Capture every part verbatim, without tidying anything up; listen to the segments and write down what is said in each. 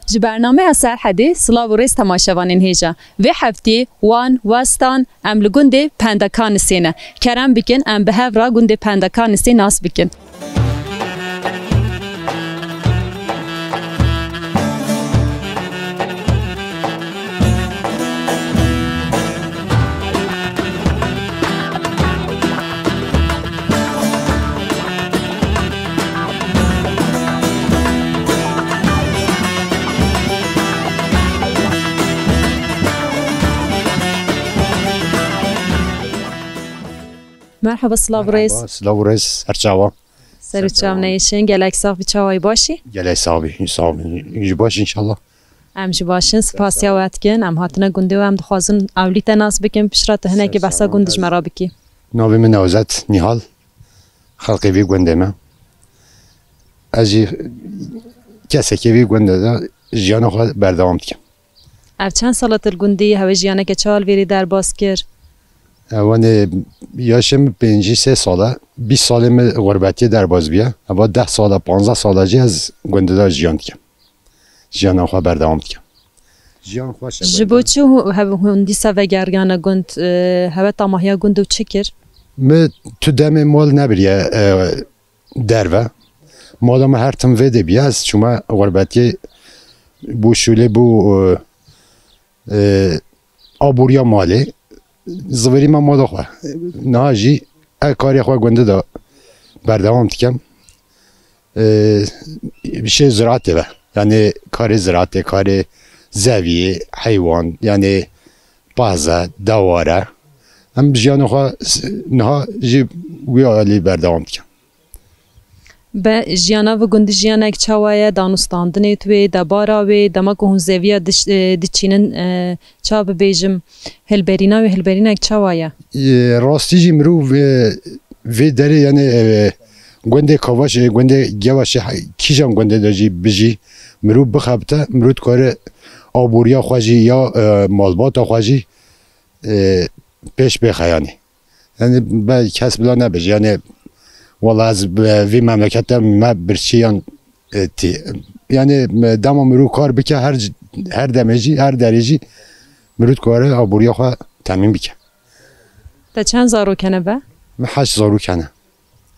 Ji bernameya Serhedê silav û rêz temaşevanên hêja. Vê heftê Wan, Westan, em li gundê Pendeka Nisê ne. Kerem bikin, em bi hev re gundê Pendeka Nisê nas bikin. Merhaba, silav û rêz. Merhaba, silav û rêz, her çawa. Ser û çav neyêşin, gelek sax bî, çawayî, başî? Gelek sax bî, sax bî. Ji baş inşallah. Em jî baş in, spasiya we dikin. Em hatine gundê we, em dixwazin ewlî te nas bikin, piştre tu hinekî behsa gund ji me re bikî. Navê min Nevzat Nîhal, xelkê vî gundê me. Ez jî kesekê vî gundê de jiyana xwe berdewam dikim. Ev çend sal e tu li gundî yî, hewe jiyaneke çawa li vêrê derbas kir? Ewanê yaşê min pêncî sê sal e, bîst salê min xurbetiyê derbas bûye. Heva deh sal e, panzdeh sal e jî ez gundê de jiyan dikim. Jiyana xwe berdewam dikim. Jiyan xweş e. Ji bo çi hu-, hev-, hûn dîsa vegeriyane gund, e, hewe tamahiya gund û çi kir? Mi tu demê mal nebiriye, e, derve. Mala me her tim vê de bûye, ez çûme xurbetiyê, bû şûlê, bû, e, e, aboriya malê. Zivirî me mala xwe. Niha jî ev karê xwe gundê de berdewam dikim. E, şê ziraatê ve. Yani karê ziraatê, karê zeviyê, heywan, yani paze, deware. Em jiyana xwe s-, niha jî wî alî berdewam dikim. Be, jiyana vi gundî jiyanek çawa ye? Danûstandinê tu wê, debara wê, dema ku hûn zeviya diş-, e, diçînin, e, ça bibêjim, hilberîna wê hilberînek çawa ye? E, rastî jî mirov, e, vê derê, yani, e, gundê Kavaşê, gundê Gevaşê, he-, kîjan gundê de jî bijî, mirov bixebite, mirov dikare aboriya xwe jî ya, e, malbata xwe jî, e, pêş bêxe yani. Yani be kes bila nebêje. Yani wala ez bi vî memlekete me birçî yan, e, tî. Yani me dema mirû kar bike her c-, her demê jî, her derê jî mirû dikare aboriya xwe temîn bike. Te çend zarok hene be? Me heşt zarok hene.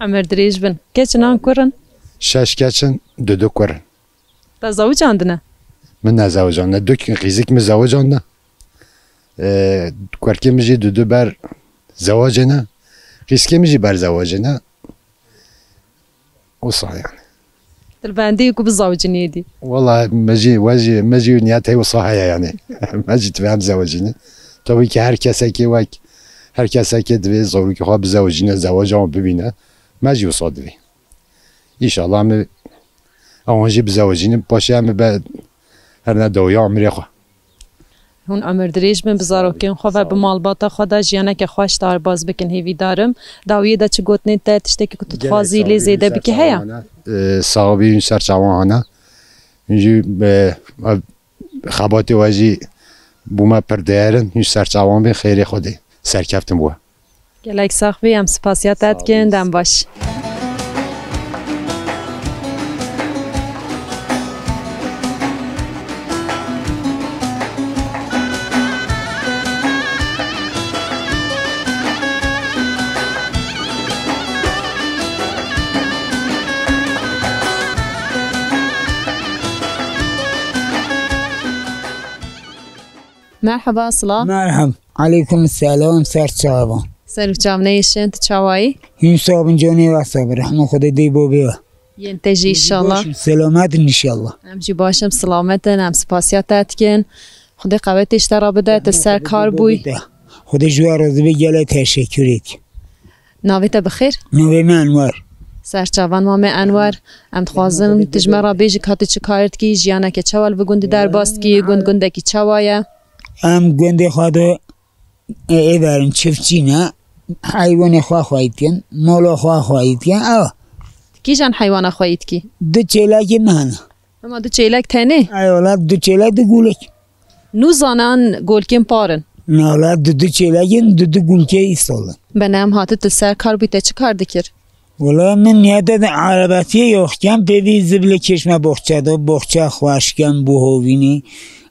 Emir dirêj bin. Keçin an kurin? Şeş keçin, du du kurin. Te zewicandine? Min nezewicandine. Du qîzik min zewicandine. E, kurkê min jî du du ber zewacê ne. Qîzkê min jî ber zewacê ne. Wisa yani. Dilbendî ku bizewicînî êdî? Wala me jî, we jî, me jî niyet hey wisa heye yani. Me jî divê em zewicîne. Tabii ki her kesekê wek, her kesekê divê zarokê xwe bizewicîne, zewaca wan bibîne. Me jî wisa divê. Înşallah em ê ewan jî bizewicînin, paşê em ê be herine dawiya emirê xwe. Hûn emir dirêj bin, bi zarokên xwe ve, bi malbata xwe de jiyaneke xweş derbas bikin, hêvîdar im. Dawiyê de çi gotinên te, tiştekî ku tu dixwazî lê zêde bikî heye? Gelek sax bî, ser çawan hane. Ee, sağ ol, ser çawan hane. Hûn jî, e, ev xebatê we jî bo me pir değer in. Hûn ser çawan bin, xêrê Xwedê serkeftin bo we. Gelek sax bî, em spasiya te dikin, dem baş. Merhaba, silav. Merhaba. Aleykum selam, ser çavan. Ser û çav neyêşin, tu çawayî? Hûn sabin canê we sabir. Hema Xwedê dê bo bê we. Yên te jî inşallah. Baş in, selamet in inşallah. Em jî baş in, silamet in, em spasiya te dikin. Xwedê qewetê ji te re bide, tu ser kar bûyî. Xwedê ji we razî be, gelek teşekkür êt. Navê te bi xêr? Navê me Enwer. Ser çavan mamê Enwer. Em dixwazin tu ji me re bêjî ka tu çi kar dikî, jiyaneke çawa li vi gundî derbas dikî, gund gundekî çawa ye? Em gundê xwe de, e, ê verin çiftçî ne, heywanê xwe xweyî dikin, mala xwe xweyî dikin, ew. Kîjan heywana xweyî dikî? Du çêlekê me hene. Hema du çêlek tenê? Ey wela du çêlek, du gulek. Nû zanan golkên par in? Na wela du du çêlek in, du du gulkê îsal in. Be ne em hati tu ser kar bû, te çi kar dikir? Wala min niyete de erebetiyê yoxken pê vî ziblê kêşme boxçe de, boxçe xweşken bû hovînî.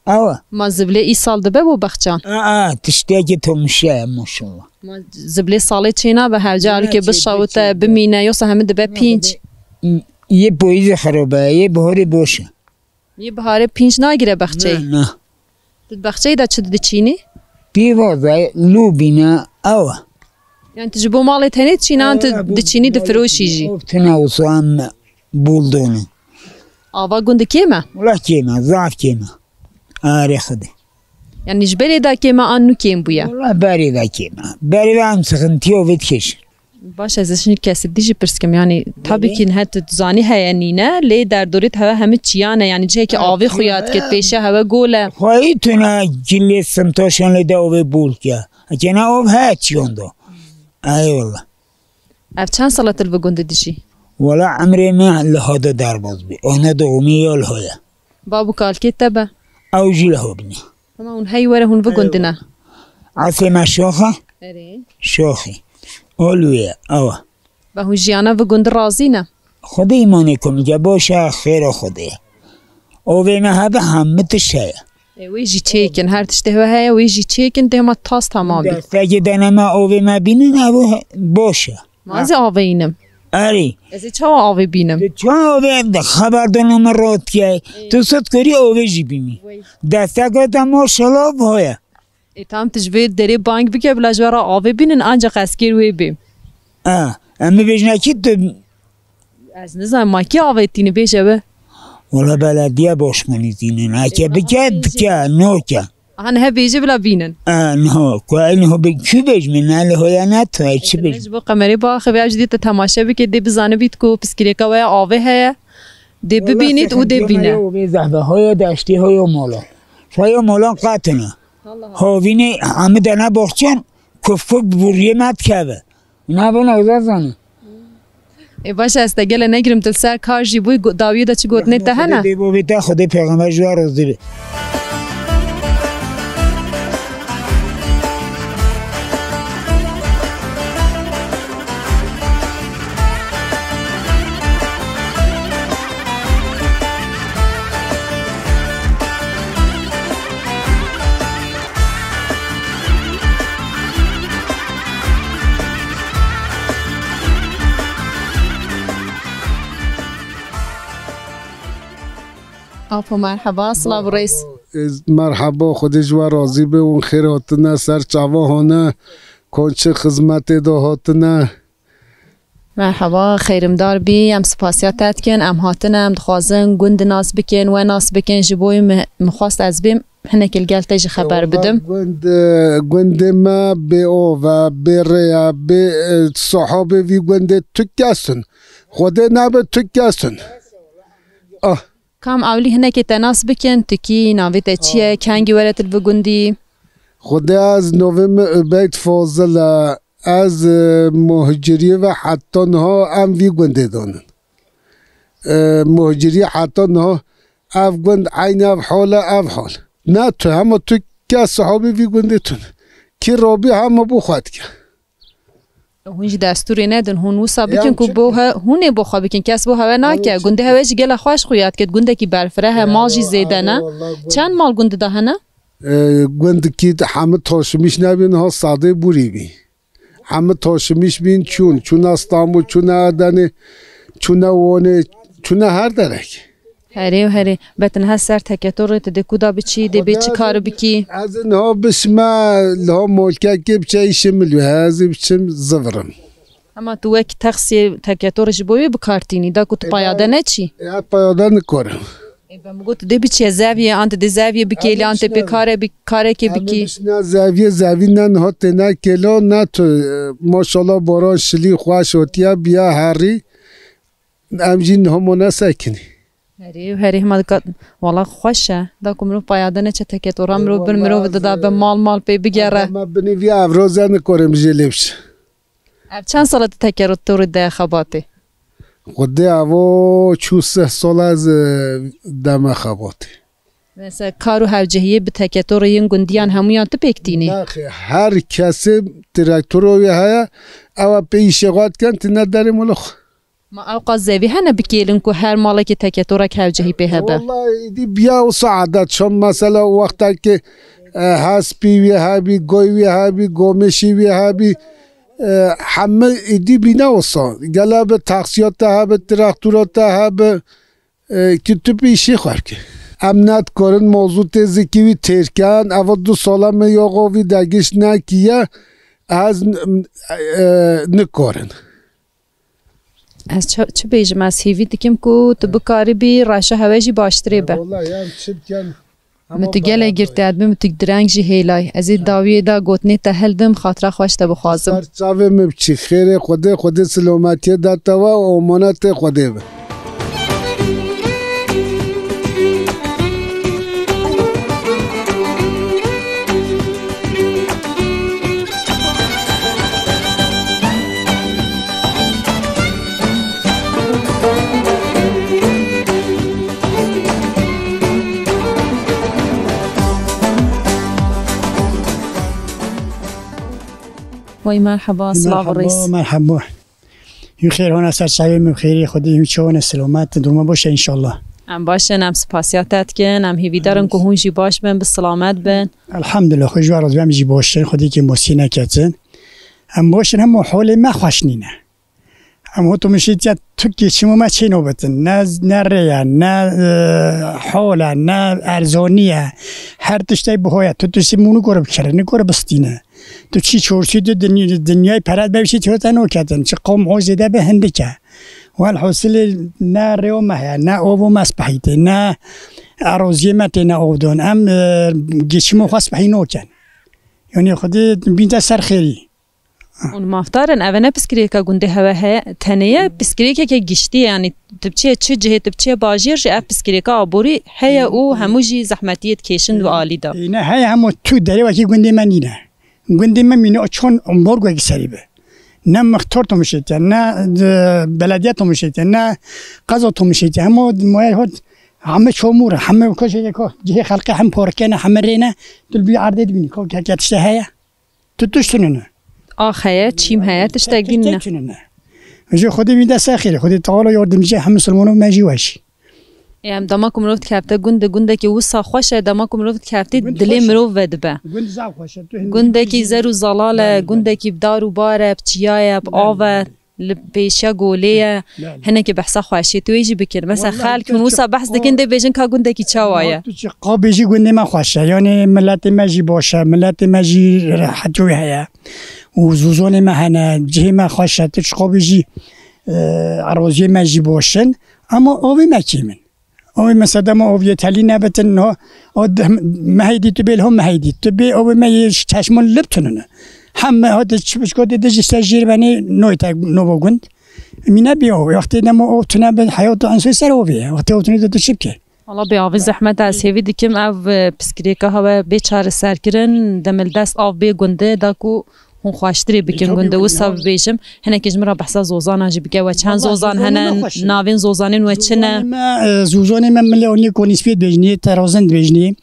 Ewa. Ma ziblê îsal dibe bo bexçan? A, a, tiştekî tomşe ye, maşallah. Ma ziblê salê çê nabe, hevce alike bişewite, bimîne, yosa hemi dibe pînc. Yê poyîzê xerobe, yê bihorê boş e. Yê biharê pînc nagire bexçeyê? Na, na. Tu di bexçeyê de çi diçînî? Pîvaze, lûbîne, ew e. Yani tu ji bo malê tenê diçînî, an tu diçînî difiroşî jî? Tune wisa em bûl done. Ava gund kêm e? Wela kêm e, zaf kêm e. Arê Xwedê. Yani ji berê de kêm e an nû kêm bûye? Wela berê de kêm e. Berê de em sixintiya vê dikêşin. Baş, ez ê şinî kesî dî jî pirs kim, yanî tabî kî niha tu dizanî heye nîne, lê derdorê te heve hemî çiyan e, yanî cihekî avê xuya dike, pêşe heve gol e. Xwayî tune kilê simtaşan lê de avê bol ke. Eke ne av heye çiyan da. Eyvallah. Ev çend sala tu li vi gundî dijî? Wala emrê me li hada derbaz bî. Ana doğumî ya li haya. Bab û kalkê te be? Ew jî li ha bîne. Hema hûn hey were hûn vi gundî ne? Esê me şox e? Erê. Şoxî. Olûye, ew e. Ve hûn jiyana vi gundî razî ne? Xwedê îmanê komîke baş e, xêra Xwedê ye. Ovê me hebe hemû tişt heye. Ê, wê jî çêkin, her tiştê we heye, wê jî çêkin, dê hema tas tamam bî. Destekê dene me ovê me bînin, ew baş e. Ma ez ê avêyînim. Erê. Ez ê çawa avê bînim? Tu çawa avê xeberdana min rotke? Tu sed korî avê jî bînî. Wey. Desteke te maşallah heye. Ê, tam tu ji vê derê bang bike, bila ji we re avê bînin, ancaq ez kêr wê bê. A, em bibêjine kî tu? Ez nizanim, ma kî avêtîne, bêje we. Wala belediye boş min îzînin. Eke bike, dike, noke. Aha, niha bêje bila bînin. A, niha, ku ew niha bi-, kî bêj min, ne li hoya ne tu, ew çi bêj? Ji bo kamerê biaxivê, ev jî dê te temaşe bike, dê bizanibît ku piskirêka we ya avê heye. Dê bibînît û dê bîne. Wala sexintîya me ya avê zehf e, hoya deştê, hoya molan. Hoya molan qatine. Havînê hemî dene boxçan, kuf kuf bi buriyê me dikeve. Nabin ew zazane. Ê, baş e, ez te gele negirim, tu li ser kar jî bûyî, go-, dawiyê de çi gotinê te hene? Xwedê bo vê te, Xwedê pêxember ji we razî be. Apo, merheba, silav û rêz. Ez, merheba, Xwedê ji we razî be, hûn xêr hatine, ser çava hane, kon çi xizmetê de hatine. Merheba, xêrimdar bî, em spasiya te dikin, em hatine, em dixwazin gund nas bikin, we nas bikin, ji bo min, min xwest ez bêm, hinek li gel te jî xeber bidim. Gund, gundê me bê ov e, bê rê ye, bê, e, sahabê vî gundê tu kes in. Xwedê nebe tu kes in. Ah. Kam ewlî hinekê te nas bikin, tu kî, navê te çi ye, kengî were tu li vi gundî? Xwedê ez navê min Ubeyd Fazil e. Ez, e, muhciriyê ve heta niha em vî gundê danin. E, muhciriyê heta niha ev gund eynî ev hal e, ev hal. Ne tu, hema tu kes sahabê vî gundê tune. Kî rabî hema bo xwe dike. Hûn jî destûrê nedin, hûn wisa bikin ku bo he-, hûn ê bo xwe bikin, kes bo hewe nake. Gundê hewe jî gela xweş xuya dike, gundekî berfireh e, mal jî zêde ne. Çend mal gundî de hene? E, gundikî hemî taşimîş nebî, niha sedê borî bî. Hemî taşimîş bîn çûn, çûne Stenbol, çûne Edenê, çûne Wanê, çûne her derek. Herê û herê. Be tu niha ser teketorê tu dê ku da biçî, dê bê çi kar bikî? Ez niha bişime, liha molkekê biçe îşê min lû, ez ê biçim zivirim. Hema tu wek texsiyê teketorê ji bo wê bi kar tînî, da ku tu payade neçî? E, ez payade nikarim. Ê, ben mi got tu dê biçiye zeviyê, an tu dê zeviyê bikêlî, an tu pê kare bi-, karekê bikî. Em bişine zeviyê, zevî ne niha têne kêlo, ne tu, e, maşallah baran şilî xweş hatiye, biya herî. Em jî niha ma nesekinî. Herê, herê hema dikat. Wala xweş e. Da ku mirov payade neçe teketora, mirov bin, mirov dida be mal mal pê bigere. Em binî vî evroze nikarim jê lê biçim. Ev çend sala tu teketorê de xebatê? Xwedê evo çû sih sala ez, e, deme xebatê. Mesela kar û hewcehiyê bi teketorê yên gundiyan hemûyan tu pêk tînî? Nexê, her kesê traktoro wê heye, ew ê pê îşê xwe dikin, tîne derê mala xwe. Ma ew qas zevî hene bikêlin ku her malekî teketorek hevcihî pê hebe? Wallahî, îdî biya wisa edet çon, mesela, wextekê, e, hespî wî hebî, goy wî hebî, gomêşî wî hebî, e, hemî îdî bîne wisa. Gele bi taksiya te hebe, traktora te hebe, e, ki tu bi îşê xwe bikî. Em nedikorin mozû tê zikî wî têrken, eva du sala me yoxo vî degiş nekiye, ez n-, e, nikorin. Ez çi, çi bêjim, ez hêvî dikim ku tu bikaribî reşa hewe jî baştirê be. Wallahî, em çi bikin, min tu gelek girtî, ez bim tu direng jî hêlay. Ez ê dawiyê de gotinê te hildim, xatira xwe ji te bixwazim. Ser çavê min biçî, xêrê Xwedê, Xwedê silometiyê da te we û emanetê Xwedê be. Wey merheba, silav û rêz. Merheba, merheba. Hûn xêr hona ser çavê min, xêrê Xwedê hûn çawan e, silamet, durma baş e înşallah. Em baş in, em spasiya te dikin, em hêvîdar in ku hûn jî baş bin, bi silamet bin. Elhamdulillah, xwe ji we razî be, em jî baş in, Xwedê kêmosî neketin. Em baş in, hema holê me xweş nîne. Em ho tomişîtiya tu geçîmo me çê nobetin. Ne, ne rê ye, ne, e, hol e, ne erzonî ye. Her tiştê bi ho ye. Tu tiştê mû nikore bikere, nikore bistîne. Tu çî çorçî tu dinya-, dinyayê peret be, çî tiştê noketin. Çi qom o zêde be hindik e. Welhasilê ne rêyo me heye, ne ovo me spehîtê, ne eroziyê me têne ovdon. Em, e, geçîmo xwe spehî noken. Yanî Xwedê bînte ser xêrî. Hûn mafdar in, ev ne piskirêka gundê hewe heye, tenê ye, piskirêkeke giştî ye, yanî tu biçiye çi cihê, tu biçiye bajêr jî ev piskirêka aborî heye û hemû jî zehmetiyê dikêşin di alî de. E, ne heye, hemû tu derê wekî gundê me nîne. Gundê me mîne çon morg wekî serî be. Ne mixtor tomişêtiye, ne, e, belediye tomişêtiye, ne qeza tomişêtiye. Hemû moye hot, hemû çomûr e, hemû koşê ko, cihê xelqê hem porkene, hemû rêne, tu li bî erdê dibînî, ko ke, ke tişte heye. Tu tişt tune ne. Ax heye, çîm heye, tiştek din ne. Tiştek tune ne. Ji Xwedê wî dest xêrê, Xwedê Teala yardimcî hemû Misilmano me jî weş. Ê, em dema ku mirov dikefte gund, gundekî wisa xweş e, dema ku mirov dikefte dilê mirov vedibe. Gund zaf xweş e. Tu hindî Gundekî zer û zelal e, gundekî bi dar û bar e, bi çiya ye, bi av e. Li pêşiya golê ye, hinekî behsa xweşiyê tu wê jî bikir. Mesela xelk hûn wisa behs dikin dê bêjin ka gundekî çawa ye? Tu çi qabê jî gundê me xweş e. Yanî miletê me jî baş e, miletê me jî rehetiyê heye. Û zûzonê me hene, cihê me xweş e. Tu çi qabê jî, e, eroziyê me jî baş in. Ama ovê me kêm in. Ew mesela dema ew yeterlî nebitin, no, o de-, mehê dî tu bê li hon mehê dî. Tu bê ew me yê çeşmon lib tunine. Hem me hate çi bişko de, de ji ser jêr benê noy te novo gund. Mîne bê ew. Wextê dema ew tune be heyat tu ensoy ser ew bê. Wextê ew tune de tu çi bike? Valla bê avî zehmet e, ez hêvî dikim ev, e, piskirêka hewe bê çareserkirin, demildest av bê gundê, da ku hûn xweştirê bikin gundê. Wisa bibêjim, hinekî ji min re behsa zozanan jî bike. We çend zozan hene, navên zozanên we çi ne? Zozanê me, e, zozanê me milê onî konîspiyê dibêjnî, terazin dibêjnî.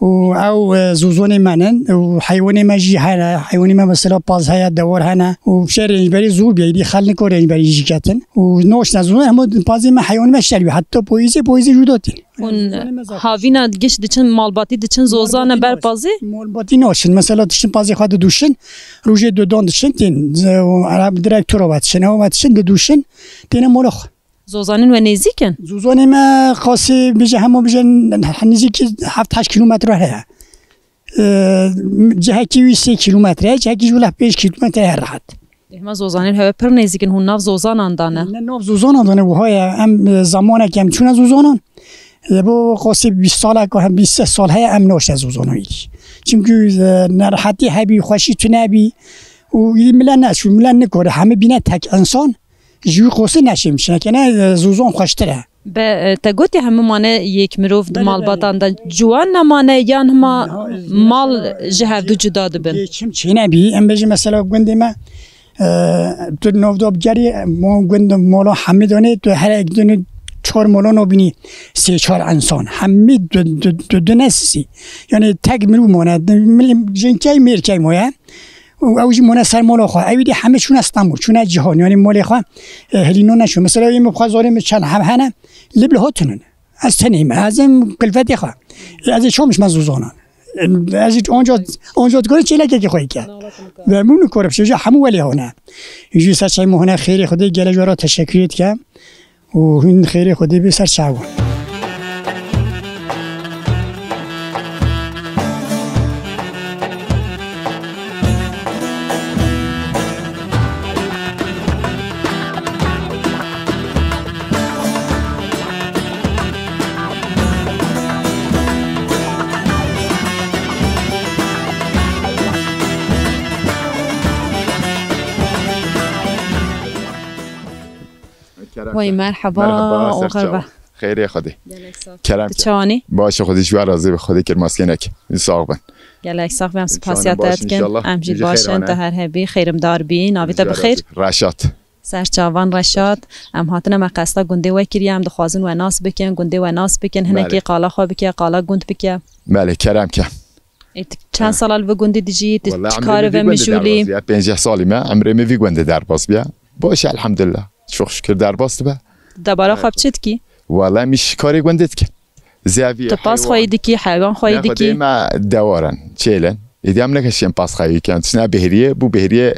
Û ew, e, zozanê me nin. Û heywanê me jî hene. Heywanê me mesela paz heye, dewar hene. Û şer rêncberî zor bîye, îdî xel niko rêncberî jî ketin. Û noşne zozan, hema pazê me heywanê me şer bî. Heta poyîzê, poyîzê jû dotin. Hûn havîna giş diçin, malbatî diçin zozane ber pazê? Malbatî naşin. Mesela diçin pazê xwe didûşin, rojê dudan diçin, tên, ze-, o, Ereb direkt tura ve diçin, ew ve diçin, didûşin, têne mala xwe. Zozanên we nêzîk in? Zozanê me qasî bije, hema bije nêzîkî heft heşt kîlometre heye. E, cihekî wî sê kîlometre, cihekî jî wila pênc kîlometre heye rehet. Hema zozanên hewe pir nêzîk in, hûn nav zozanan de ne? Ne nav zozanan de ne, wiha ye. Em, e, zemanek em çûne zozanan. E, bo qasî bîst salek, hem bîst sal heye em naşe zozanan îdî. Çimkî, e, nerehetî hebî, xweşî tune bî. Û îdî mile neçû, mile nikore, hemî bîne tek insan. Ji wî qosî neşê min çinekene, e, zozan xweştir e. Be, e, te gotî hemû mane yek mirov di malbatan de. Ciwan nemane yan hima mal ji hevdu cuda dibin? Geçim çênebî. Em bêjin mesela gundê me, e, tu novda bigerî, mo-, gund mola hemî donê, tu her ek dûnî çar mola nobînî sê çar insan. Hemî du, du, du, du nesisî. Yani tek mirov mane. Jinkey mêrkey moye. û ew jî mane ser mala xwe. Ew dî hemî çûne Stenbol, çûne cîhan, yanî malê xwe, e, hilîno neçûn. Mesela, wê min bixwe zarê min çend heb hene, li bi li hatinin. Ez tenê me, ez êm kilfetê xwe. Ez ê çamiş me zû zanan. Ez ê onca, onca dikore çêlekekê xwe ke. Ve min nikarim, şêja hemû welê hone. Jî ser çay hone xêrê Xwedê gelek cara teşekkür dikem. û hûn xêrê Xwedê bê ser çawan. Kerem Wey, kerem. Merhaba, Merhaba, oxir serçawa. Be. Xeyrê Xwedê. Gelek sax. Kerem Tu kerem. Çawanî? Baş Xwedê ji we razî be. Xwedê kirmaskê neke. Sax bin. Gelek sax be, em spasiya te dikin. Em jî baş in, te her hebî, xeyrimdar bî. Navê te bi xeyr? Reşat. Serçavan Reşat. Em hatine me qesta gundê we kiriye, em dixwazin we nas bikin, gundê we nas bikin, hinekî qala xwe bike, qala gund bike. Belê, kerem ke. Ê, tu çend sala li vî gundê dijî? Tu çi karê ve mijûlî? Pêncî salî me, emrê min vî gundê derbas bûye. Baş e, elhamdulillah. Çok şükür derbas dibe. Debara xwe bi çi dikî? Wele min ji karê gundê dikim. Zevî, Tu pas xweyî dikî, heywan xweyî dikî? Ne xwedê me dewaran, çêlen. Êdî em nekeşên pas xweyî ken, tiştine bêhriyê, bu bêhriyê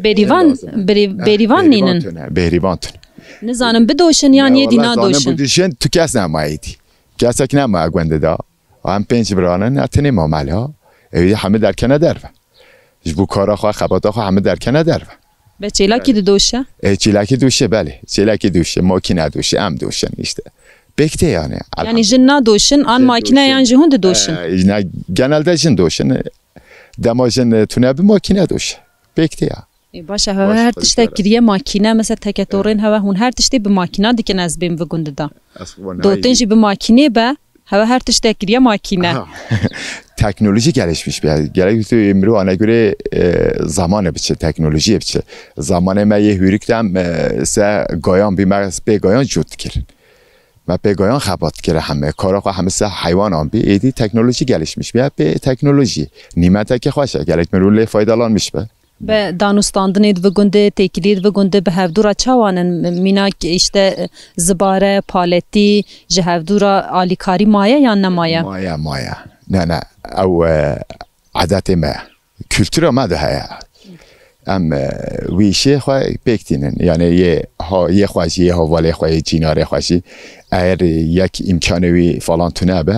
Bêrîvan, lazim. Bêrî-, Bêrîvan nînin? Tune, bêhrîvan tune. Nizanim bidoşin yan yê dî nadoşin? Bidoşin, tu kes nema êdî. Kesek nema gundê da. Em pênc biranin, e, tenê mamela. Ew hemî derkene derve. Ji bo kara xwe, xebata xwe hemî derkene derve. Be çêlakî didoşe? E, çêlakî doşe, belê. Çêlakî doşe, makîne doşe, em doşin işte. Pêk tê yani. Yanî jin nadoşin, an makîne yan jî hûn didoşin? E, ne, genelde jin doşin. Dema jin, e, tune bi makîne doşe. Pêk tê ya. Ê, baş e, heve her tiştek kiriye makîne, mesela teke torên heve hûn her tiştê bi makîna dikin, ez bêm vi gundida. Dotên jî bi makînê be, heve her tiştek kiriye makîne. Aha. Teknoloji gelişmiş be. Gerek tu mirov ana göre, e, zamanê biçe, teknolojiyê biçe. Zamanê me yê hûrik de em, e, se gayan bî, me pê gayan cot dikirin. Me pê gayan xebat dikire heme. Kara xwe heme se heywanan bî. Êdî teknolojî gelişmiş bî. Pê teknolojî. Nîmeteke xweş e. Gerek mirov lê faydalanmiş be. Be danûstandinê di vi gundê, têkiliyê di vi gundê bi hevdû re çawan in? Mînak, işte, zibare, paletî, ji hevdû re alîkarî maye yan nemaye? Maye, maye. Ne, ne. Ew, e, edetê me ye. Kultura me de heye. Em, e, wî îşê xwe pêk tînin. Yani yê ha-, yê xwe jî, yê hevalê xwe, yê cînarê xwe jî, eger yek îmkanê wî falan tune be,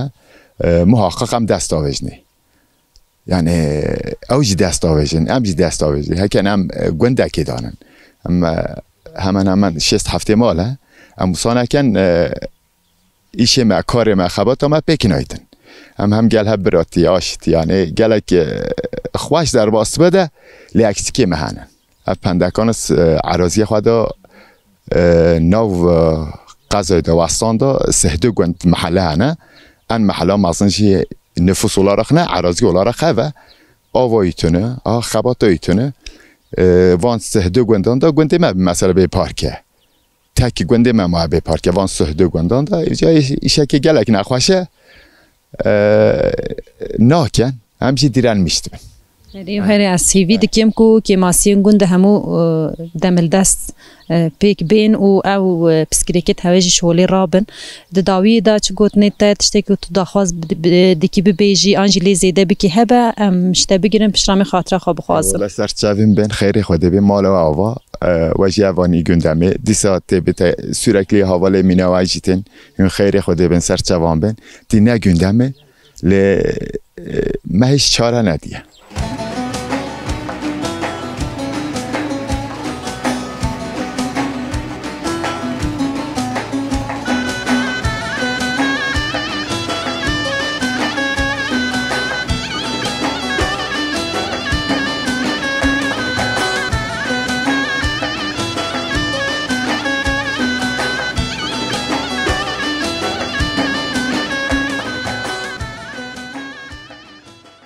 e, muhaqqaq em dest davêjinê. Yani ew jî dest davêjin, em jî dest davêjin. Heken em, e, gundekê danin. Em, e, hemen hemen şêst heftê mal e. Em wisa neken, e, îşê me, karê me, xebata me pêk naytin. Em hem gel hev biratî, aştî, yani gelek, e, xweş derbas dibe de lê eksikê me hene. Ev pendekan s-, e, eraziyê xwe de, e, nav, e, qezayê de Westan de sih du gund mehele hene. En mehela mezin jî nifûs olarak ne, erazî olarak hev e. Ava yî tune, a xebata yî tune. E, van sih du gundan de gundê me mesela bê parke. Tek gundê me maye bê parke, van sih du gundan de. Îca îş-, îşekê gelek nexweş e. E, nakin. Em jî direnmiş dibin. Herê, herê ez hêvî dikim ku kêmasiyên gund hemû, e, demildest, e, pêk bên û ew, e, pirsgirêkê di hevê jî şolê rabin. Di dawiyê de çi gotinê te, tiştekî ku tu daxwaz bi-, bi-, dikî bibêjî, an jî lê zêde bikî hebe, em ji te bigirin, piştre em ê xatira xwe bixwazin. Wele ser çavên bên, xeyrê Xwedê bê, mala we ava, e, we jî evanî gundemê. Dîsa tê bi te, sürekli havalê mîna we jî tên, hûn xeyrê Xwedê bin, ser çavan bin. Tî ne gundemê. Lê, e, me hiç çare nediye.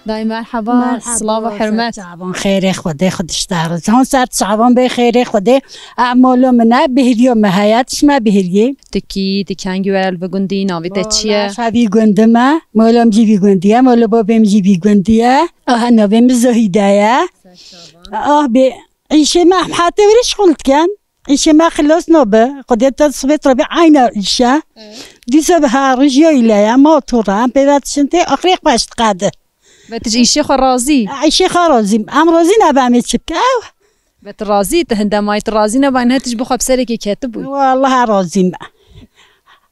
Dayê merheba, silav û hurmet. Ser çavan, xêrê Xwedê, Xwedê ji te re. Hon ser çavan bê, xêrê Xwedê. Emalo min e, bihriyo me heye, tişt me bihriyê. Tu kî, tu kengî were li vî gundî, navê te çi ye? Wala, ez vî gundî me, molam jî vî gundî ye, mola babêm jî vî gundî ye. Aha, navê min Zohîde ye. Ah bê, îşê me em hatê were şixul dikin. Îşê me xilas nabe. Xwedê te sibê tirabî eyna îşe. Dîsa bi her rijiya île ye, motor e, em pê ve dişin tê, axirê xweş diqede. Ve tu ji îşê xwe razî? Îşê xwe razî. Em razî nebe em ê çi bike? Ew. Ve tu razî, tu hinde mayî, tu razî neba, ne tu ji bo xwe bi serekê ketibû. Wallah razî me.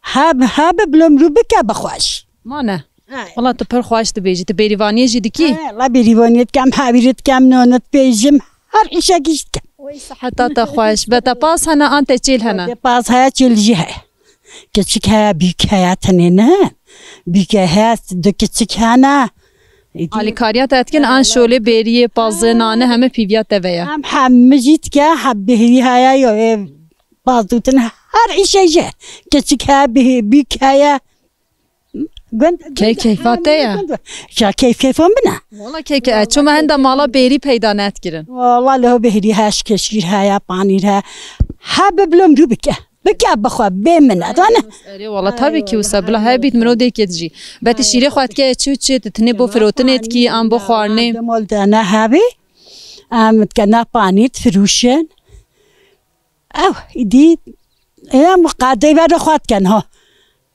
Heb, heb bilom rû bike bi xweş. Mane. Hey. Wala tu pir xweş dibêjî, tu bêrîvaniyê jî dikî? Hey, la bêrîvaniyê dikem, hevîrê dikem, nonit bêjim, her îşekî jî dikem. Wey siheta te xweş. Be te pas hene an te çêl hene? Te pas heye, çêl jî heye. Keçik heye, bîk heye, tenê ne. Bîke heye, du keçik hene. Îdî Alîkariya te dikin, an şolê, bêriyê, pazê, nane heme pîviya te ve ye. Em hemî jî dike, heb bêhrî heye, yo, e, paz dûtin, her îşe jî. Keçik heye, bî-, bîk heye. Gund, Key gund, keyfa te ye. Gund, ya keyf keyfa min e. Wala key key, çûme henda mala bêrî peyda nedikirin. Wala leho bêhrî heş keşîr heye, panîr he. He bi bilom rû bike. Bike bixwe, bê min e, dane. Erê, wala tabii ki wisa bila hebît mirodê ket jî. Be tu şîrê xwe dike çi çi, tu tinê bo firotinê dikî, an bo xwarinê? Mol de ne hebî. Em dike ne panîr, firûşin. Ew, îdî, em qadey ver xwe dikin, ha.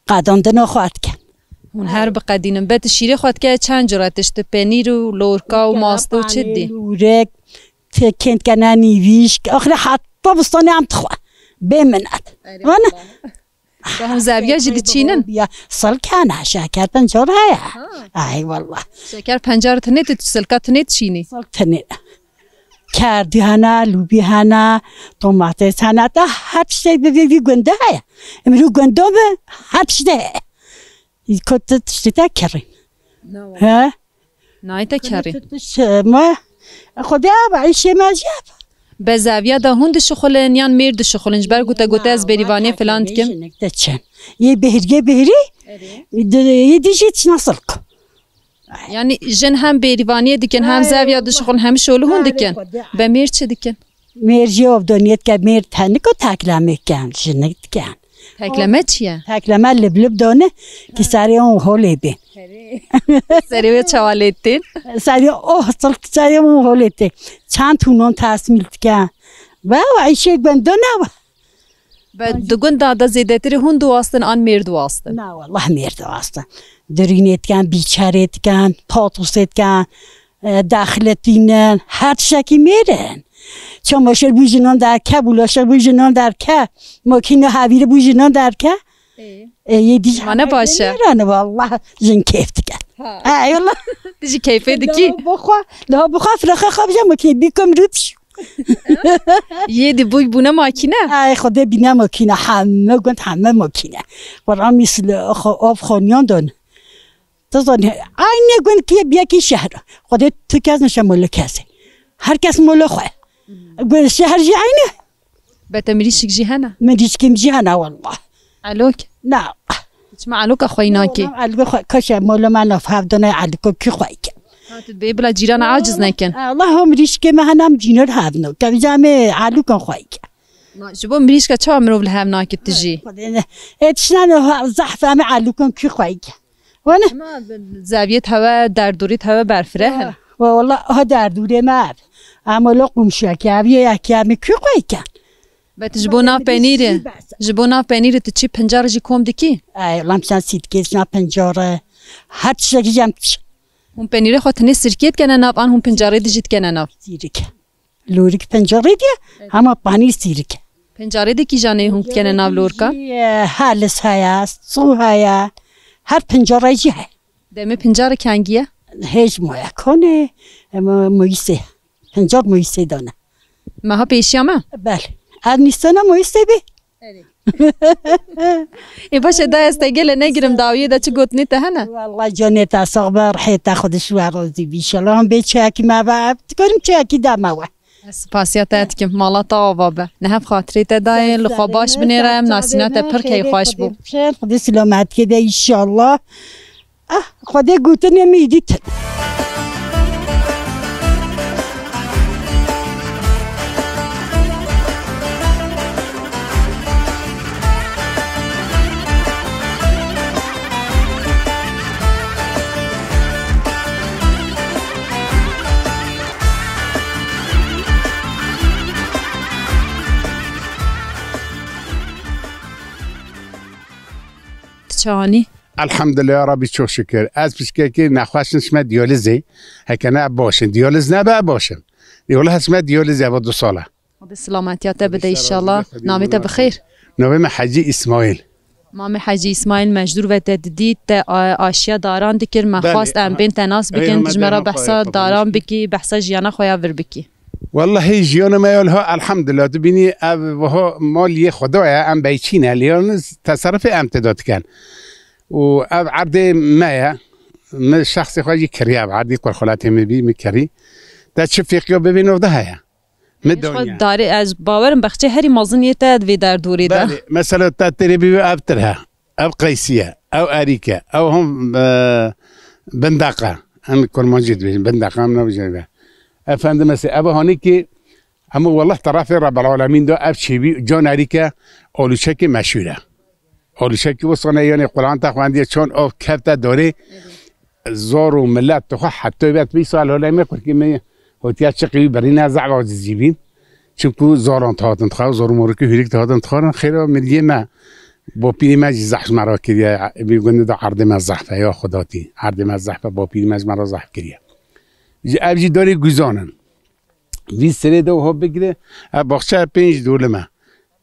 Qadandina xwe dikin. Hûn her biqedînin. Be tu şîrê xwe dike çend cure tişt, penîr û lorka û mast û çi dî? Lûrek, kênt kene nîvîşk. Axirê heta bistanê em dixwe. Bê minet. Erê, vana? Wallahi. Hûn zeviya jî diçînin? Ya, silk hene, şeker pencar heye. Ha. Ay, wallah. Şeker pencar tinê tu, silka tinê diçînî? Silk tinê. Kerdî hene, lûbî hene, domates hene, te her tiştê bi vî, vî gundê heye. Em rû gundê bi, her tiştê heye. Ku tu tiştê te kerî. He? Nayê te kerî. Ku tu tiş-, me, Xwedê aba, îşê me jî aba. Be zeviya de hûn dişixulin yan mêr dişixulin? Ji ber ku te gote ez bêrîvaniyê filan dikim. Jinik te çin. Yê bêhriyê bêhrî, yê dî jî çina silk. Yanî jin hem bêrîvaniyê dikin, hem zeviya dişixulin, hem şolî hûn dikin. Be mêr çi dikin? Mêr jî ovdoniyê dike, mêr teniko tekleme ken, jinik diken. Tekleme çi ye? Tekleme lib lib done, ki serê hûn holê bê. Serê wê çawa lê tên? Serê oh, silk serê hûn holê tê. Çend hûnon tesmîl dike. Ve, ve, îşê gundone ve. Be di gunda de zêdetirî hûn diwastin an mêr diwastin? Na, wallah mêr diwastin. Dirînê dikin, bîçerê dikin, patosê dikin, e, daxile tînin, her tiştekî mêr in. Çamaşir bû jinan derke, bulaşık bû jinan derke, makîne hevîrî bû jinan derke. Ê. E, yê dî Mane baş e. Mêr in, wallah jin keyf dikin. Ha. Ey wallah. Tu jî keyfê dikî? Daha bixwe, daha bixwe firaxa xwe bije makîne, bîkim rût. Yê dî bûy bûne makîne? Ay, Xwedê bîne makîne, heme gund heme makîne. Xwe ramî sile, xwe av xaniyan dan. Tu zanî, aynê gund kî ye, biyekî şehra. Xwedê tu kes nişe molo kesê. Her kes molo xwe. Gund şehir jî aynê. Be te mirîşik jî hene? Mirîşkîm jî hene wallah. Elok? Na. Çima eloka xweyî nakê? Elgo xwe, kaşe molo me naf hevdana eliko kî xweyî ke. Ha, tu bê bila cîrana aciz nekin. Allah ho mirîşkê me hene em cînor hevno. Kevî camê elukan xweyî ke. Ma ji bo mirîşka çawa mirov li hev nake tu jî? Xwedê ne. Ê tiştane zehf em elukan kî xweyî ke. Wane? Ama zeviyet hewe, derdorît hewe berfireh in. Wa, wa, wala ha derdorê me ev. Ama lo qumşiyeke ev ye, yekî em kî xweyî ke. Be tu ji bo nav penîrê, ji bo nav penîrê tu çi pincar jî kom dikî? Ey, lam sen sîdkê, sina pincarê. Her tiştekî jî em diçin. Hûn penîrê xwe tenê sirkê dikene nav an hûn pincarê dijî dikene nav? Sîrik. Lûrik pincarê diye, hema panîr sîrik. Pincarê de kîjanê hûn dikene nav lorka? Jî, e, halis heye, sû heye. Her pincarê jî heye. Demê pincarê kengî ye? Hêj moya kone, e, mo-, moyîsê. Pincar moyîsê dane. Meha pêşiya me? Belê. Ez nîsana moyîsê bê. Erê. Ê baş e, da ez te gele negirim dawiyê de çi gotinê te hene? Wallah canê te sax be, rihê te xwedî ji we razî bî. Înşallah em bê çayekî me ve, dikarim çayekî da me we. Ez spasiya te dikim, mala te ava be. Niha xatirê te dayê, li xwe baş binêre, em nasîna te pir keyfxweş bû. Xwedê silametiyê de înşallah. Ah, Xwedê gotinê min îdî tune. Çawanî? Elhamdülillah ya Rabbi, çok şükür. Ez piçkekî nexweş in, çime diyalîzê. Heke ne baş in. Diyalîz nebe baş in. Ê wele ez çime diyalîzê eva du sal e. Xwedê silametiya te bide inşallah. Namê te bi xêr? Navê me Hecî Îsmaîl. Mamê Hecî Îsmaîl, me ji dûr ve te didît, te, a, aşiya daran dikir, me xwest em bên te nas bikin, tu ji me re behsa daran bikî, behsa jiyana xwe ya vir bikî. Wellahî jiyana me ya liha elhamdulillah, tu bînî ev wiha mal yê Xweda ye, em beyçî ne, lê yalnız teserrufê em tê de dikin. Û ev erdê me ye, min şexsê xwe jî kiriye, ev erdî qurxulatê min bî, min kirî. Te çi fêqiya bibî nav de heye. Min Xwe daniye. Darê, ez bawerim bexçê herî mezin yê te di vê derdorê de. Belê, mesela te têrê bî ev tir he, ev qeysî ye, ev erîk e, ew hom, e, bindaq e. Em kurmancî dibêjin, bindaq, em nabêjin be. Efendim, mesela, ev hanî ki, hemû wellah terefê Rebel Alemîn de ev çêbî, can erîk e, olûçekê meşhûr e. Olûçekî wisa ne, yanî Quran te xwendiye, çon av kefte dorê, zor û millet tu xwe heta vet bî sal holê me kurkî me hotiya çiqî wî birîne zehf acizî bîn. Çimku zoran te hatin dixwarin, zor û morikî hûrik te hatin dixwarin, xêra miriyê me, bapîrê me jî zehf ji me re kiriye, vî gundê de erdê me zehf e, ya Xudatî, erdê me zehf e, bapîrê me ji me re zehf kiriye. Ji ev jî dorê guzan in. Vî serê de ho bigire, ev baxçe pênc dolim e.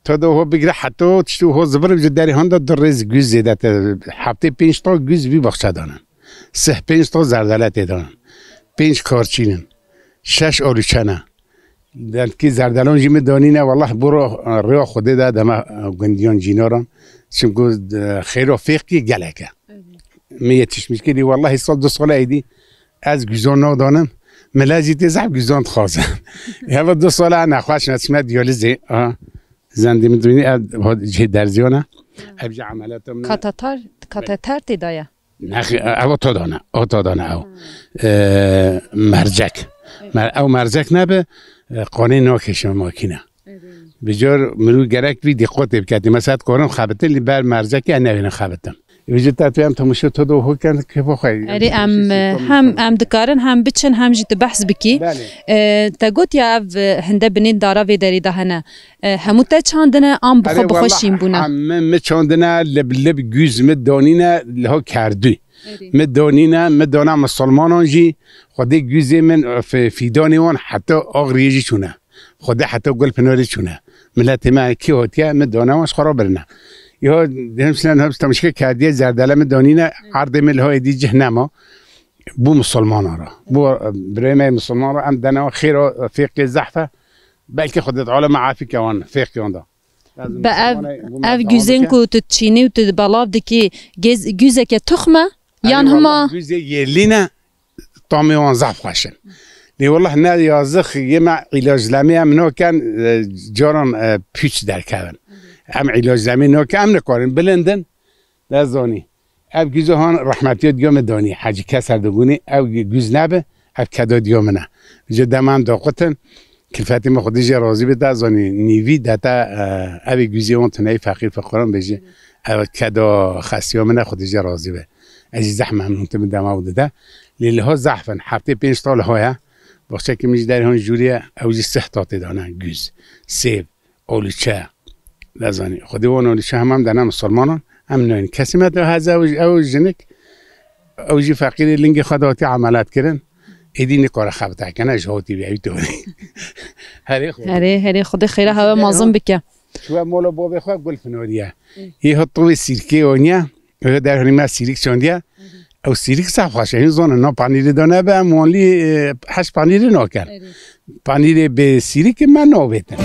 Ta de ho bigire heta tiştî ho zivir ji derê handa du rêz guz zêde te. Heftê pênc ta guz vî baxçe danin. Sih pênc ta zerdele tê danin. Pênc karçîn in. Şeş olûçe ne. Dendikî zerdelan jî min danîne, wellah bo ro-, rêya Xwedê de deme gundiyan cînaran. Çimku, e, xêra fêqî gelek e. Min yetişmiş kirî, wellahî sal du sal êdî ez guzan nadanim. Mila jî tê zehf guzan dixwazin. Heva du sal e nexweş ne, çime diyalîzê. Aha. Zendî min dibînî, ev ho-, cihê derziyana. Ev jî emeliyata min e. Kateter, kateter tê daye? Nexê, ev o to dane, o to dane ew. E, mercek. Mer-, ew mercek nebe, e, qanê nakêşe makîne. Bi car mirû gerek vî dîqatê biketî. Mesela, dikarin xebitin, lê ber mercekê ez newêrin xebitin. Vêjî te tu em temaşe to do ho ken kefa xwe. Erê, em, hem, em dikarin, hem biçin, hem jî tu behs bikî. Belê. E, te got ya ev, e, hinde binên dara vê derê de hene. E, hemû te çandine, an bi xwe, bi xwe şîn bûne? Em, min, min çandine, lib, lib guz min danîne, liho kerdû. Erê. Min danîne, min dana misilmanan jî, Xwedê guzê min, e, fi-, fîdanê wan heta Axriyê jî çûne. Xwedê heta Gulpinarê çûne. Miletê me kî hatiye, min dane wan ji xwe re birine. Yo, dihim silen hep temaşe kerdiye, zerdele min danîne, erdê min liho êdî cih nema. Bo misilmanan re. Bo, e, birê me misilman re, em dene wan xêr û fêqê zehf e. Belkî Xwedê Teala me afî ke wan fêqiyan da. Bi ev, ev guzên ku tu çînî û tu belav dikî, gez-, guzeke tuxm e? Yan hima? Guzê yerlî ne, tamê wan zaf xweş in. Lê wellah ne yazix yê me îlaclemê em nakin, e, caran, e, pûç derkevin. Em îlaclemê nakin, em nikarin, bilind in, nezanî. Ev guzo han rehmetiya diya min danî, Hecî Keser digunî, ew guz nebe, ev keda diya min e. Ji dema em daqutin, kilfetê min Xwedê jê razî be, te zanî, nîvî de te, e, evê guzê wan tuneyî feqîr fiqiran bêjî, ev keda xesiya min e, Xwedê jê razî be. Ez jî zehf memnûn tim dema ew dide. Lê liho zehf in, heftê pênc ta liho ye. Baxçekî min ji derê han jûrî ye, ew jî sih ta tê dane, guz, sêv. Olîçe. Nezanî. Xwedê wan olîçe hemam dene misilmanan. Em nayên. Kesî me de heze ew, ew jinik, ew jî feqîrê lingê xwe de hatî emelet kirin. Êdî nikare xebite kene ji hotî bî, ew toni. Herê Xwedê. Herê, herê, Xwedê xêra hewe mezin bike. Çûye mola bavê xwe Gulpinarî ye. Yê hat tovê sîrkê oniye. Ew derhînî me sîrik çandiye. Ew sîrik zaf xweş e. Hûn zanin, na panîrê de nebe, em wanlî, e, heş panîrê nakin. Erê. Panîrê bê sîrikê me navêtin.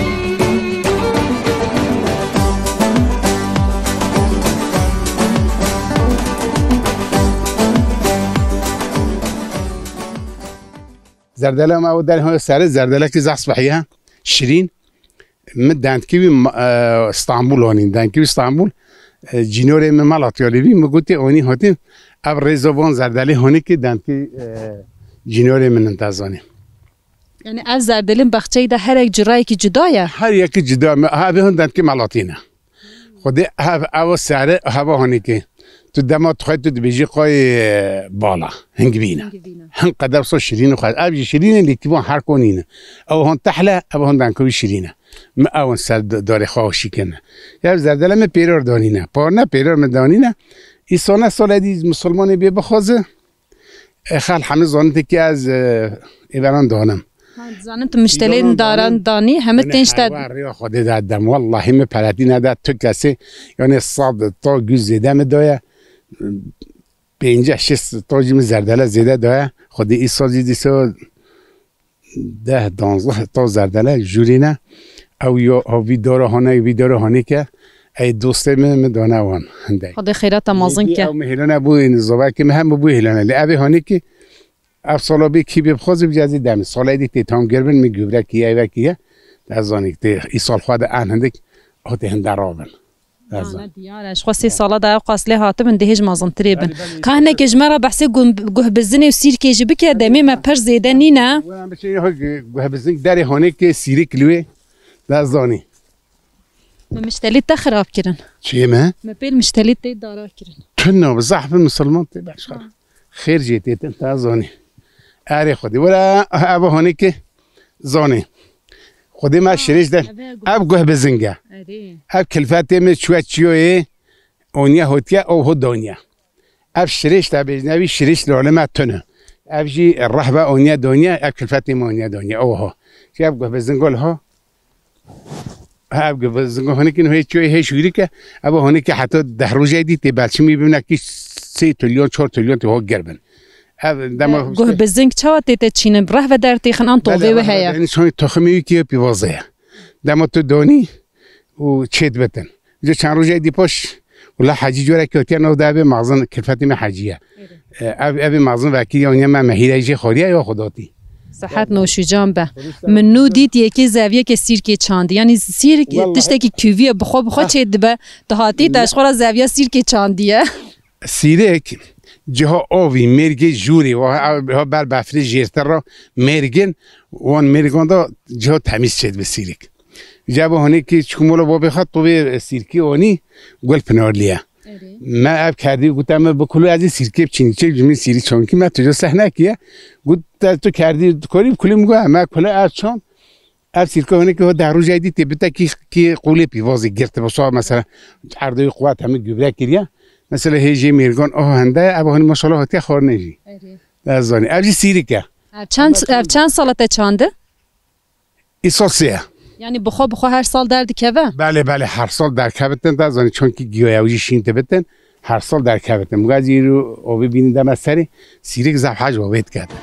Zerdele me ew derhînî serê, zerdelekî zaf spehî ye. Şirîn. Min dendkî wî ma-, e, Stenbul anîn. Dendkî wî Stenbul, e, cînorê min Malatya lê bî. Min gotê, onî hatîn, ev rêza van zerdelê honî ki dendkî, e, cînorê min in, te zanî. Yani ev zerdelên baxçeyê de her yek cirayekî cuda ye? Her yekî cuda ye. Ev hon dendkî Malatî ne. Xwedê ev, ev sere, heva honî ki. Tu dema tu xwe tu dibêjî qoy, e, bala, hingivîne. Hingivîne. Hin qeder so şirîn xwe. Ev jî şirîn e, lê kîvan her konî ne. Ew hon tehle, ev hon dankovî şirîn e. Mi ew hon ser d-, darê xwe şîkine. Ya zerdele mi pêrar danîne. Parne pêrar mi danîne. Îsane sale dî misilmanê bê bixwaze, e, xel hemî zanî tê ki ez, e, êveran danim. Ha, dizanim tu miştelên daran danî, hemî tênşte. Rêya Xwedê de dem. Wallahî min peletî neda tu kesê, yani sed ta guz zêde min daye. Pênceh şêst ta jî min zerdele zêde daye. Xwedê îsal jî dîsa deh danzdeh ta zerdele jûrî ne. Ew ya ha vî dara hane, vî dara hanê ke, ey dostê min, min dane wan hindek. Xwedê xêrata mazin ke. Ew min hêlane bû, ên zovekê min hem bû hêlane. Lê evê hanê ki, ev sala bê kî bê bixwazî bicezî demî. Salê dî tê tam gerbin min gübre kiye, eve kiye. Ez zanî tê îsal xwe de en hindik hatê hinde rabin. Ez Ana diyar e. Ji xwe sê sala da ew qas lê hatibin, dê hêj mazintirê bin. Belê, belê. Ka hinekê ji me re behsê gun-, guhbizinê û sîrkê jî bike, demê me pir zêde nîne. Wê em biçin ya guhbizin derê honê ke sîrik li wê. Da zanî. Me miştelî te xirab kirin. Çiyê me? Me pêl miştelî tê dara kirin. Tunna bi zehf misilman tê beşxar. Ha. Xêr jê tê tin ta zanî. Erê Xwedê. Were ev honê ke zanî. Xwedê me şirêj de. Ev guhbizing e. Erê. Ev kilfetê me çûye çiyoyê. Oniye hotiye, o ho doniye. Ev şirêş te bêjne, vî şirêş li aleme tune. Ev jî rehbe oniye doniye, ev kilfetê me oniye doniye. Oho. Jî ev guhbizingo li ho. Ha, ev guhbizingo hinekin hê çûyê hê şûrike. Ev hinekin heta deh rojê dî tê belçimî bimne ki sê trilyon, çar trilyon tê ho gerbin. Ev dema Guhbizing çawa tê te çînin? Rehve dertêxin an tovê wê heye? Belê, belê, yani şoy toximî wî ki pîvaze ye. Dema tu donî, û çêt bitin. Ji çend rojê dî paş, wila hecî corekî hatiye nav de, ev ê mezin kilfetê me hecî ye. E, ev, ev ê mezin vekî ya niye me mehîre jê xwariye ya xwe datî. Sihet noşîcan be. Min nû dît yekê zeviyeke sîrkê çandî. Yanî sîrk Wallahî. Tiştekî kûvî ye, bi xwe, bi xwe Ah. Çêt dibe. Tu hatî te ji xwe re zeviya sîrkê çandiye. Sîrek ciha avî, mêrgê jûrê, wa, ha ber befrê jêrtir re mêrgin, wan mêrgan da ciha temîz çêt bi sîrek. Cabo hanê ki çiku mola babê xwe tovê sîrkî anî gul pinarliye. Erê. Me ev kerdî, gote me bi kulo ez ê sîrkê biçînî, çê cimî sîrî çankî me tu sehne kiye. Got te tu kerdî, tu korî bi kulê min got, me kule ev çand. Ev sîrka hinekî ho deh rojê dî tê bite kî, kî qûlê pîvazî girtibe. Sa mesela erdê wî quwet hemî gübre kiriye. Mesela hê jê mêrgan aha hende ye, ev hani maşallah hatiye xwarinê jî. Erê. Ez zanî. Ev jî sîrik e. Ev çend, ev çend sala te çandi? Îsal sê ye. Yani bi xwe, bi xwe her sal derdikeve? Belê, belê, her sal derkevitin, te zanî çunkî giyoya wî jî şîn dibitin. Her sal derkevitin. Muga zî îro ovê bînin deme serê, sîrek zaf hej ovê diketin.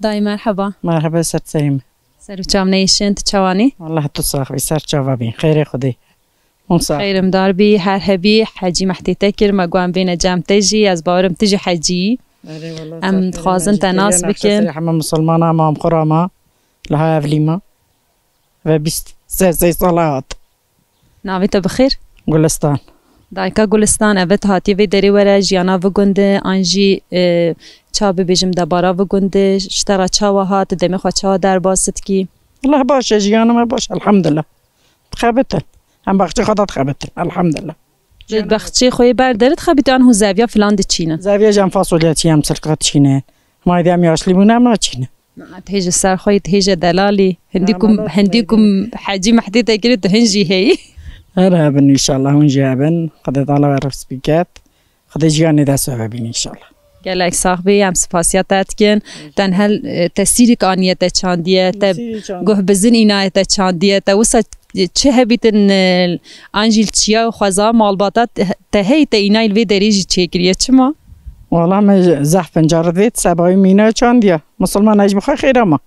Dayê merheba. Merheba, ser serê min. Ser û çav neyşin, tu çawanî? Wallah tu sax bî, ser çava bî. Xêrê Xwedê. Hûn sax. Xeyrimdar bî, her hebî, hecî mehtê te kir, me got em bêne cem te jî, ez bawerim tu jî hecî yî. Erê, wallah, Em ser serê dixwazin me jî te nas têne bikin. Nexşe serê heme misilmana ma, em xwe ra ma, liha evlî ma. Ve bîst sê sala hat. Navê te bi xêr? Gulistan. Dayika Gulistan, eve tu hatiye vê derê were, jiyana vi gund e, an jî, e, ça bibêjim, debara vi gund e, ji te re çawa hat, tu demê xwe çawa derbas dikî? Allah baş e, jiyana me baş, elhamdulillah. Dixebitin. Em baxçê xwe de dixebitin, elhamdulillah. Di baxçê xwe yê ber derê dixebitî an hûn zeviya filan diçînin? Zeviya jî em fasulye çî, em silka diçînin. Mayde em yaşlî bûne, em naçînin. Hêje ser xwe, hêje delalî. Hindî kum, hindî kum hecî mehdê te kirî, tu hin jî heyî. Her hebin înşallah, hûn jî hebin. Xwedê Teala we risk biket. Xwedê jiyanê dest we bibîn înşallah. Gelek sax bî, em spasiya te dikin. Tenhel, e, te sîrik aniye te çandiye, te Sîrî çandiye. Guhbizin înaye te çandiye, te wisa çi hebîtin, e, an jî li çiya û xweza malbata te, te hey te înay li vê derê jî çêkiriye. Çima? Wala me zehf pencaret vê sebayî mîna çandiye. Misilman ez ji bi xwe xêr ama.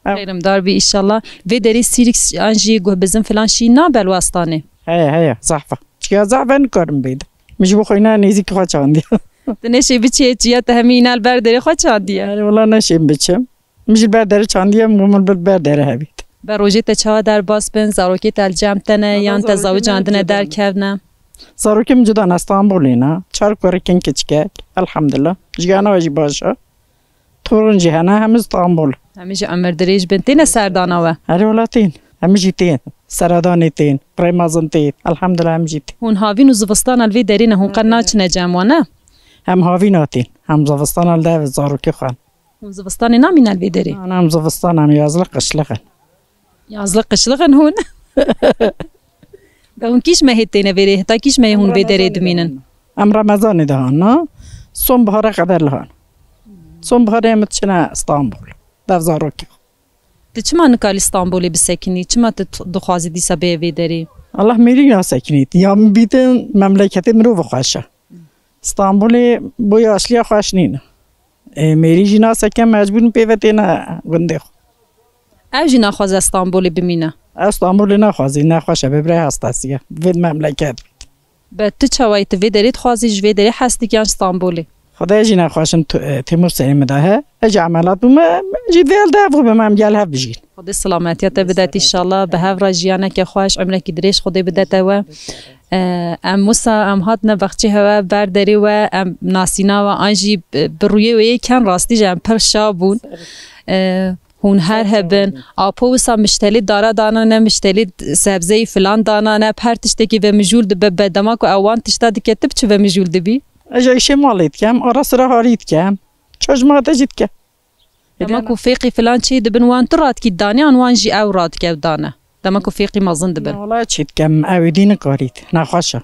Ev- Xêrimdar bî înşallah. Vê derê sîrik an jî guhbizin filan şî nabe li westanê? Heye, heye, zehf e. Çiya zehf e, nikarim bêdim. Min ji bo xwe îna nêzîkî xwe çandiye. Tu neşê biçiyê çiya, te hemî îna li ber derê xwe çandiye? Yani wala neşêm biçim. Min ji ber derê çandiye, min got min li ber derê hebît. Ber rojê te çawa derbas bin, zarokê te li cem te ne, yan te zawicandine derkevne? Zarokê min cuda ne, Stenbolê ne. Çar kurikên kiçikek. Elhamdulillah. Jiyana we jî baş e. Torûn jî hene, hemî Stenbol. Hemî jî emir dirêj bin. Têne serdana we? Herî wela tên. Hemî jî tên. Seredanê tên. Kurê mezin tên. Elhamdulillah hemî jî tên. Hûn havîn û zivistana li vê derê ne, hûn qet naçine cem wan, ne? Hem havîna tên. Hem zivistana li dev zarokê xwe. Hûn zivistanê namîne li vê derê? Na, na, em zivistan em yazlık kışlık in. Yazlık kışlık in hûn? De hûn kîş mehê têne vêrê, heta kîş mehê hûn vê derê dimînin? Em Remezanê de han, na? Sonbihara qeder li han. Sonbiharê em diçine Stenbol. Dev zarokê. Tu çima nikarî Stenbolê bisekinî? Çima tu t-, dixwazî dîsa bêye vê derê? Allah mêrî nasekinît. Ya min bîtin memleketê mirov xweş e. Stenbolê bo yaşliya xweş nîne. Ê, mêrî jî naseke mecbûr in pê ve têne gundê xwe. Ew jî naxwaze Stenbolê bimîne. Ew Stenbolê naxwazî, nexweş e, bibire hestesiye. Vê memleket. Be tu çawayî, tu vê derê dixwazî, ji vê derê hes dikî yan Stenbolê? Xwedê jî nexweşim tu-, e, Timur Selim da he. Ez jî emelat bûme, jî vêl de bûme, em gel hev bijîn. Xwedê silametiya te bidet inşallah. Bi hev re jiyaneke xweş, emrekî dirêj Xwedê bidete we. E, em wisa em hatine bexçê hewe, ber derê we, em nasîna we, an jî bi, bi rûyê wê yê ken rastî jî em pir şa bûn. E, hûn her hebin. Apo wisa miştelî dara dana ne, miştelî sebzeyî filan dana ne, her tiştekî ve mijûl dibe, be dema ku ew wan tişta dike, tu bi çi ve mijûl dibî? Ez jî îşê malê dikem, ara sira harî dikem. Çojma te jî dikem. Dema ku fêqî filan çê dibin, wan tu radikî danê, an wan jî ew radike ew dane? Dema ku fêqî mezin dibin. Na, wala çê dikem, ew êdî nikarît, nexweş e.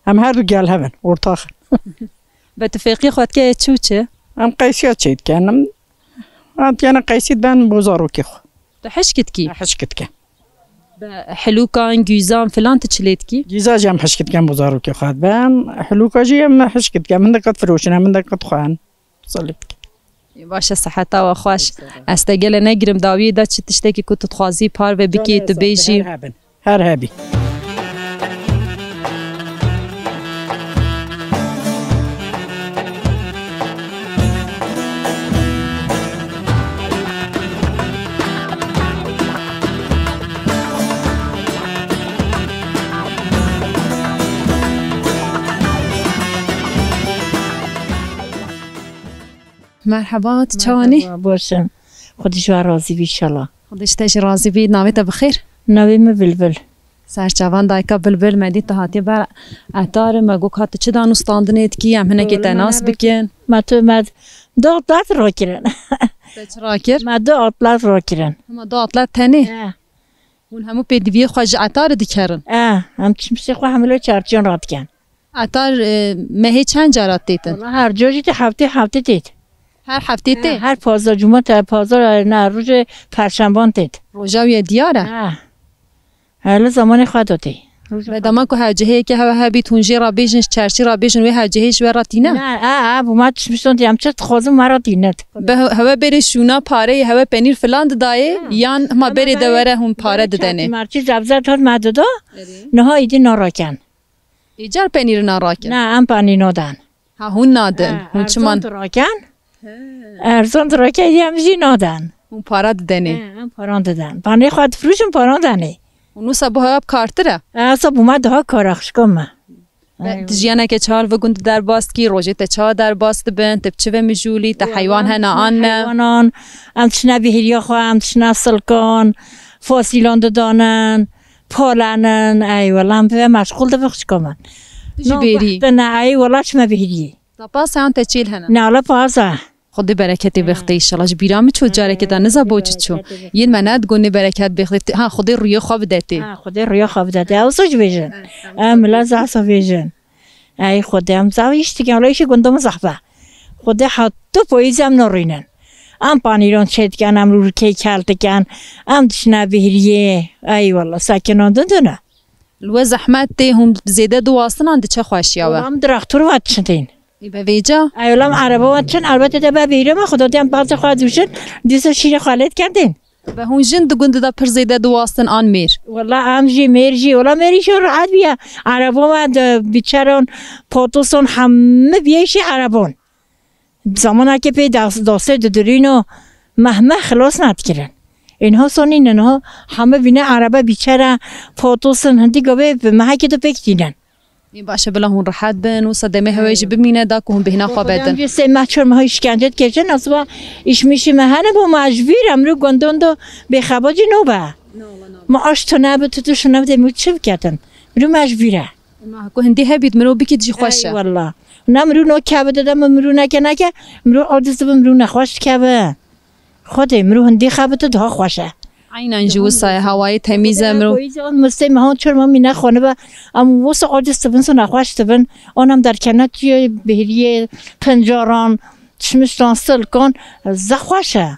Em her du gel hev in, ortax in. Be tu fêqî xwe dike yê çi û çi? Em qeysiya çê dikin. Em, em dikene qeysî ben bo zarokê xwe. Tu hişk dikî? Em hişk dikin. Be hilûkan, gûzan filan tu çi lê dikî? Gîza jî em hişk dikin bo zarokê xwe. Ben hilûka jî em hişk dikin. Min de qet firoşin, min de qet xwe. Salih. Baş e, seheta we xweş. Ez te gele negirim dawiyê de, çi tiştekî ku tu dixwazî parve bikî, tu bêjî. Her hebin. Her hebî. Merheba, tu çawa nî? Merheba, baş im. Xwedê ji we razî bî, inşallah. Xwedê ji te jî razî bî. Navê te bi xêr? Navê min Bilbil. Serçavan dayika Bilbil, me dît tu hatiye ber etarê, me got ka tu çi danûstandinê dikî, em hinekî te nas bikin. Me tu, me du atlet rakirin. Te çi rakir? Me du atlet rakirin. Hema du atlet tenê? He. Hûn hemû pêdiviyê xwe ji etarê dikerin? E, em çimşê xwe hemû li çarçiyan radikin. Etar, e, mehê çend cara têtin? Wala her cor jî tê, heftê heftê têt. Her heftê tê? E, her pazar, cuma te pazar, e, ne, rojê perşemban têt. Roja wî ye diyar e? E. Her li zamanê xwe de tê. Roja xwe de. Ve dema ku hewceheyeke hewe hebît, hûn jê re bêjin, ji çarşî re bêjin, wê hewcehê ji we re tîne? Ne, e, e, bu me çimşon tê, em çi dixwazin me re tîne. Be he-, hewe berê şûna pareyê, hewe penîr filan didayê, ha, yan hema berê de were hûn pare didenê? Merçî zebze hat me dida, niha îdî naraken. Îcar penîrina rakin? Na, em panî nadan. Ha, hûn nadin. Ha, hûn çiman? Erzan diraken. He. Erzan diraken, em jî nadan. Hûn para didenê? He, em paran didan. Panê xwe difirûşin, paran danê. Û nusa bu hewa kartir e? Esa bu me daha kar e, xişka me. Be, tu jiyaneke çawa li vi gund derbas dikî, rojê te çawa derbas dibin, tu bi çi ve mijûlî, te heywan hene an ne? Heywanan, em tişne bihîriya xwe, em tişne silkan, fasîlan didanin. Palenin, ey wela, em bi vê meşxûl dibin xişka min. Ji bêrî. Bextine, ey wela, çime bihîriyê. Da pas e yan te çêl hene? Ne, wela pas e. Xwedê bereketê bextê inşallah. Ji bîra min çû carekê de niza bo çi çû. Yên me ne digonê bereket bextê. Ha, Xwedê rûyê xwe bide tê. Ha, Xwedê rûyê xwe bide tê. Ew soc bêjin. Em bila zehsa bêjin. Ey Xwedê, em zaf îş dikin, wela îşê gunda min zehf e. Xwedê heta payîzê em narînin. Em panîron çê dikin, em rûrikê kel dikin, em dişine bihiriyê. Ey wela, sekinan dindin e. Li we zehmet tê, hûn zêde diwastinan di çi xweşiya we? Wela em direktor ve diçin tên. Ê be vêca? Ey wela em ereba ve diçin, ereba tê de be bihirê me, Xwedê em bazê xwe dûşin, dîsa şîrê xwe lê dikin tên. Be hûn jin di gund de pir zêde diwastin an mêr? Wela em jî mêr jî, wela mêr îşo rehet bîye. Erebo me di biçeron, potoson hemî bîye îşê erebon. Zamanekê pê das-, dastê didirîno, meh meh xilas nedikirin. Ênha sonî niha hemî bîne erebe biçere, potosin, hindî gavê bi mehekê de pêk tînin. Ê baş e, bila hûn rehet bin, wisa demê hewe jî bimîne da ku hûn bêhna xwe bedin. Em jî sê meh çar meh îşkence dikecin, ez va îşmişî me hene bo me ji vîr, em rû gondon do bêxebacî nobe. Me aş tune bi, tu tişt tune bi, dê mi çi biketin? Mirû me ji vîr e. Ma ku hindî hebît, mirû bikît jî xweş e. Ey wallah. Na mirû no keve dide, mi mirû neke neke, mirû aciz dibe, mirû nexweş dikeve. Xwedê mirû hindî xebite daha xweş e. Aynen jî wisa ye, hewayê temîz e, mirû. Mistê me hon çor me mîne xwe nibe. Em wisa aciz dibin, so nexweş dibin. Onam derkevne tiyê bihiriyê, pencaran, çmiştan, silkan, ze xweş e.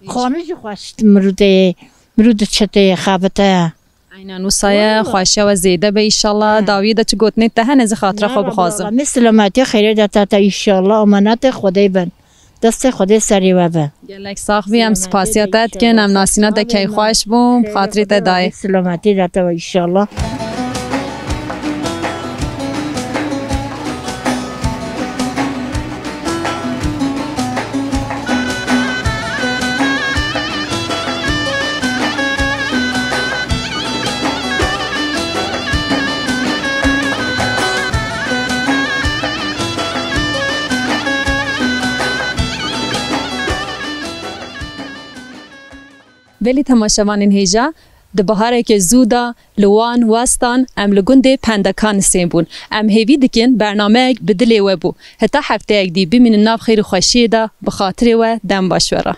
Xanî jî xweş mirû de, mirû diçite xebite. Aynen wisa ye, xweşiya we zêde be inşallah. Dawiyê de çi gotinê te hene, ez ê xatira xwe bixwazim. Me selametî xêrê de te te inşallah, emanetê Xwedê bin. Destê Xwedê serê we be. Gelek sax bî, em spasiya te dikin, em nasîna te keyxweş bû, bi xatirê te dayê. Selametî de te inşallah. Belê temaşevanên hêja, di bihareke zû de li Wan Westan em li gundê Pendekan nisên bûn. Em hêvî dikin bernameyek bi dilê we bû. Heta hefteyek dî bimînin nav xêr û xweşiyê de, bi xatirê we dem baş we re.